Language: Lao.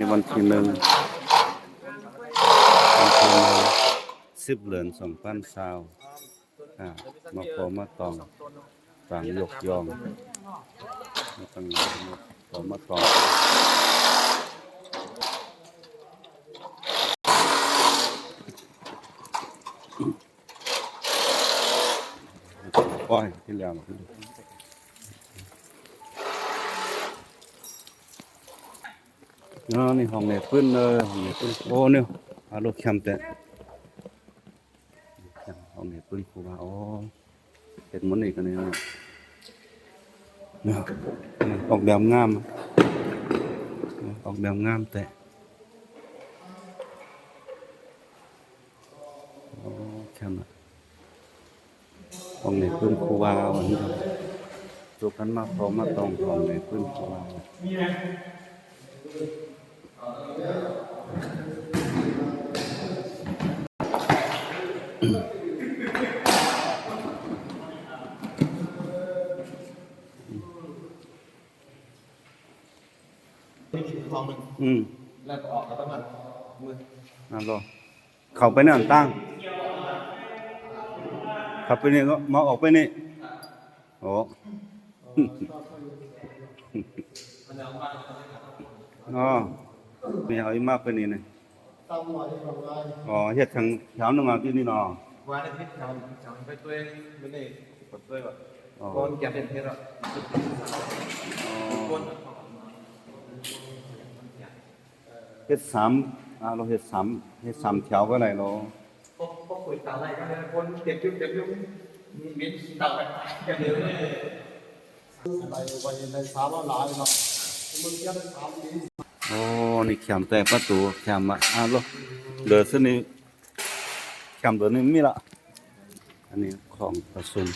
ວັນທີໜຶ່ງ ວັນທີໜຶ່ງ ສິບເດືອນ ສອງພັນຊາວ ອ່າ ມາຂໍມາຕ້ອງ ຕ່າງຍົກຍ້ອງ ມາຕັ້ງ ມາຂໍມາຕ້ອງ ໂອ້ຍ ທີ່ແລ້ວ ອໍ ນີ້ຫ້ອງແມ່ປືນເດີ ຫ້ອງແມ່ປືນ ໂອ້ ນີ້ ອາ ໂລດແຄມແຕ່ ຫ້ອງແມ່ປືນຄູບາ ອໍ ເຮັດໝົດນີ້ກໍນີ້ ອອກແບບງາມ ອອກແບບງາມແຕ່ ອໍ ແຄມ ຫ້ອງໃນພື້ນຄູວາ ວ່າຊັ້ນ ໂຕຄັນມາຂໍມາຕ້ອງຫ້ອງໃນພື້ນຄູວາ ຫ້ອງໜຶ່ງ ອືມ ແລ້ວກໍອອກໄປປະມານມື້ ນັ້ນບໍ່? ເຂົ້າໄປໃນອັນຕ່າງ ເຂົ້າໄປນີ້ກໍມາອອກໄປນີ້ ໂອ້ ອໍ ນີ້ເອົາອີກມາໄປນີ້ນະ ອໍ ເຮັດທາງແຖວໜຶ່ງເອົາທີ່ນີ້ເນາະ ວ່າໄດ້ເຮັດແຖວ ແຖວໄປຕົວຍ ມື້ນີ້ເປີດຕົວຍວ່າ ອໍ ກ່ອນແກເຮັດເຮັດອະ ອໍ ເຮັດສາມ ອ່າ ລາວເຮັດສາມ ເຮັດສາມແຖວກໍໄດ້ເນາະ ບໍ່ ບໍ່ຄຸຍຕາມໄດ້ກໍໄດ້ ຄົນເກັບຢູ່ ເກັບຢູ່ ມີ ມີຕາມໄປ ກັນເດີ ໄດ້ ໄດ້ສາມຫຼາຍເນາະ ມັນເກັບໄດ້ສາມປີ ໂອ້ ນີ້ແຄມແຕ່ປະຕູ ແຄມມາ ອ່າ ເດີຊິນີ້ ແຄມໂດນນີ້ມີລະ ອັນນີ້ຂອງປະຊຸມ